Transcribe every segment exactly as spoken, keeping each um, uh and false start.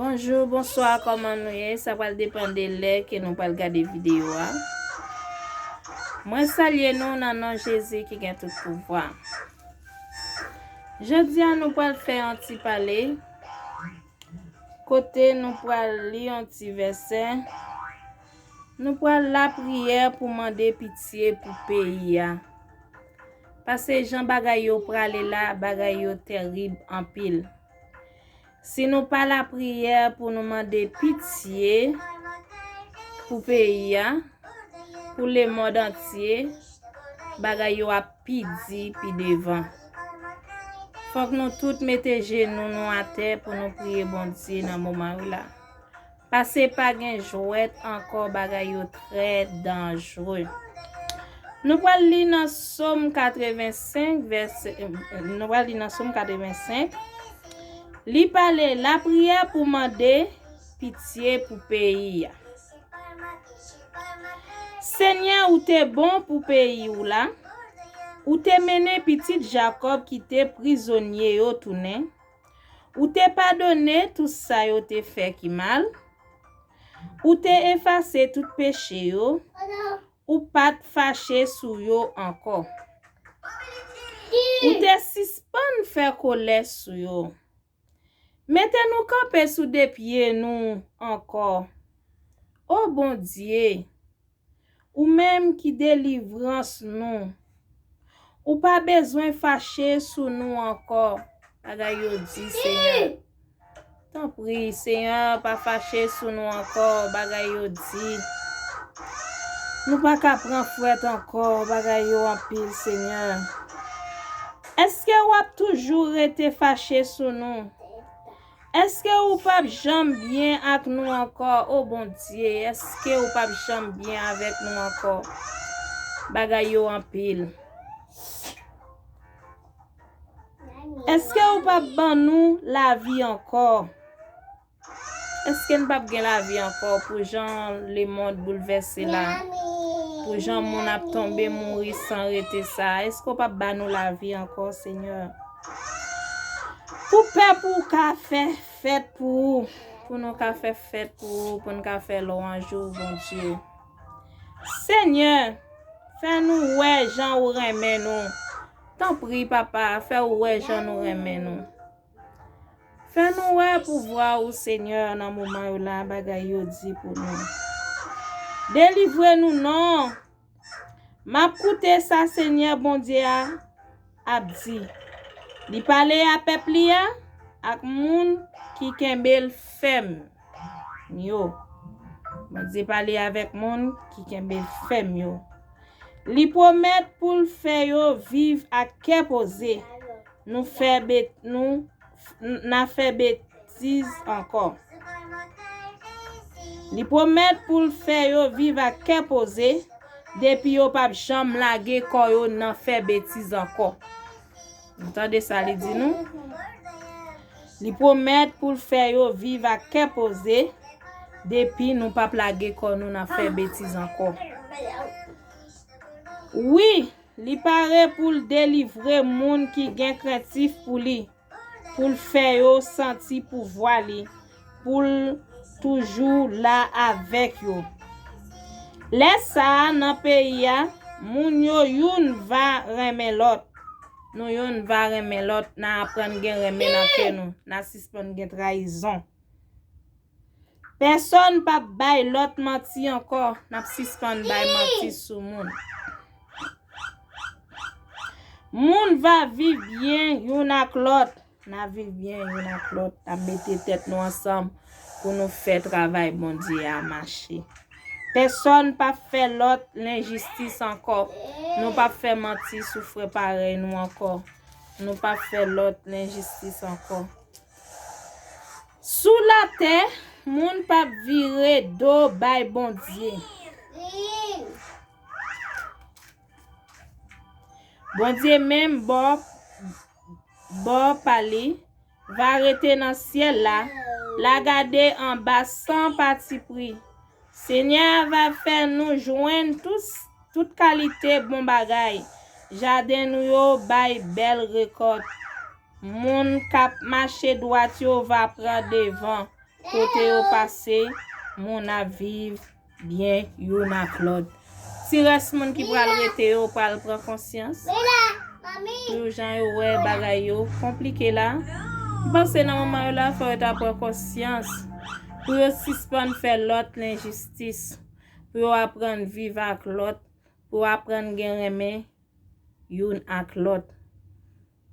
Bonjou, bonswa, kòman nou ye? Sa pral depann de lè ke nou pral gade videyo a. Mwen salye nou nan non Jezi ki gen tout pouvwa. Jodi a nou pral fè yon ti pale kote nou pral li yon ti vèsè. Nou pral lapriyè pou mande pitye pou peyi a. Paske jan bagay yo prale la, bagay yo tèrib anpil. Si nou pa lapriyè pou nou mande pitye pou peyi a, pou lemonn antye, bagay yo ap pi di pi devan. Fòk nou tout mete jenou nou atè pou nou priye Bondye nan moman yo la. Paske pa gen jwèt ankò, bagay yo trè danjre. Nou pral li nan Sòm katrevensenk, vèsè, nou pral li nan Sòm katrevensenk. Li pale lapriyè pou mande pitye pou peyi a. Senyè, ou te bon pou peyi w la. Ou te mennen pitit Jakòb ki te prizonye yo tounen. Ou te padone tout sa yo te fè ki mal. Ou te efase tout peche yo. Ou pa t fache sou yo ankò. Ou te sispann fè kòlè sou yo. Mete nou kanpe sou de pye nou ankò. O Bondye, ou menm ki delivrans nou, ou pa bezwen fache sou nou ankò. Bagay yo di, Senyè. Tanpri, Senyè, pa fache sou nou ankò. Bagay yo di. Nou pa ka pran fwèt ankò. Bagay yo anpil, Senyè. Èske w ap toujou rete fache sou nou? Èske ou p ap janm byen ak nou ankò, o Bondye? Èske ou p ap janm byen avèk nou ankò? Bagay yo anpil. Èske ou p ap ban nou lavi ankò? Èske n p ap gen lavi ankò pou jan lemonn boulvèse la? Pou jan moun ap tonbe mouri san rete sa? Èske ou p ap ba nou lavi ankò, Senyè? Pou pèp ou ka fè fèt pou ou, pou nou ka fè fèt pou ou, pou n ka fè lwanj ou, Bondye. Senyè, fè nou wè jan ou renmen nou. Tanpri, Papa, fè ou wè jan nou renmen nou. Fè nou wè pouvwa ou, Senyè, nan moman yo la, bagay yo di pou nou. Delivre nou non. M ap koute sa Senyè Bondye a ap di. Li pale a pèp li a, ak moun ki kenbe l fèm yo. Bondye pale avèk moun ki kenbe l fèm yo. Li pwomèt pou l fè yo viv ak kè poze. Nou fè bet-, nou n-, n a fè betiz ankò. Li pwomèt pou l fè yo viv ak kè poze, depi yo p ap janm lage kò yo nan fè betiz ankò. Nou tande sa li di nou? Li pwomèt pou l fè yo viv ak kè poze, depi nou p ap lage kò nou nan fè betiz ankò. Wi, li pare pou l delivre moun ki gen krentif pou li, pou l fè yo santi pouvwa li, pou l toujou la avèk yo. Lè sa a, nan peyi a, moun yo youn va renmen lòt. Nou youn va renmen lòt, n a aprann gen renmen nan kè nou, n a sispann gen trayizon. Pèsonn p ap bay lòt manti ankò, n ap sispann bay manti sou moun. Moun va viv byen youn ak lòt. N a viv byen youn ak lòt. N ap mete tèt nou ansanm pou nou fè travay Bondye a mache. Pèsonn p ap fè lòt lenjistis ankò. Nou p ap fè manti sou frè parèy nou ankò. Nou p ap fè lòt lenjistis ankò. Sou latè, moun p ap vire do bay Bondye. Bondye menm bò, bò pa li, va rete nan syèl la, l a gade anba san patipri. Senyè a va fè nou jwenn tout, tout kalite bon bagay. Jaden nou yo bay bèl rekòt. Moun k ap mache dwat yo va pran devan. kote yo pase, moun ap viv byen youn ak lòt. Ti rès moun ki pral rete yo pral pran konsyans. Pou jan yo wè bagay yo konplike la, m panse nan moman yo la, fò yo ta pran konsyans. Pou yo sispann fè lòt lenjistis. Pou yo aprann viv ak lòt. Pou yo aprann gen renmen youn ak lòt.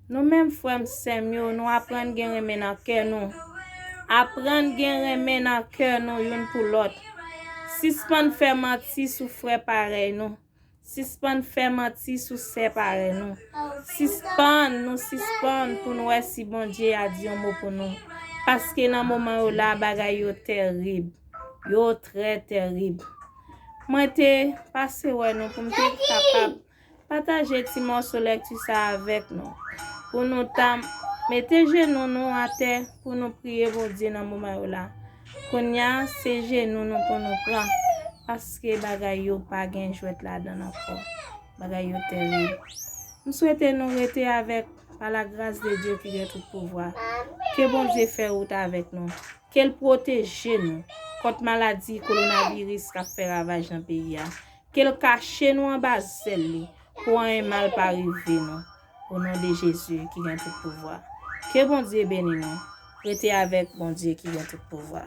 Nou menm, frè m, sè m yo, nou aprann gen renmen nan kè nou. Aprann gen renmen nan kè nou youn pou lòt. Sispann fè manti sou frè parèy nou. Sispann fè manti sou sè parèy nou. Sispann, nou sispann pou nou wè si Bondye a di yon mo pou nou. Paske nan moman yo la, bagay yo tèrib. Yo trè tèrib. Mwen te pase wè nou pou m te kapab pataje ti mòso lèkti sa avèk nou. Pou nou ta mete jenou nou atè pou nou priye Bondye nan moman yo la. Kounye a, se jenou nou pou nou pran. Paske bagay yo pa gen jwèt ladan l ankò. Bagay yo tèrib. M swete nou rete avèk pa la gras de Dye ki gen tout pouvwa. Ke Bondye fè wout avèk nou. Ke l pwoteje nou kont maladi kowonaviris k ap fè ravaj nan peyi a. Ke l kache nou anba zèl li pou anyen mal pa rive nou. O non de Jezi ki gen tout pouvwa. Ke Bondye beni nou. Rete avèk Bondye ki gen tout pouvwa.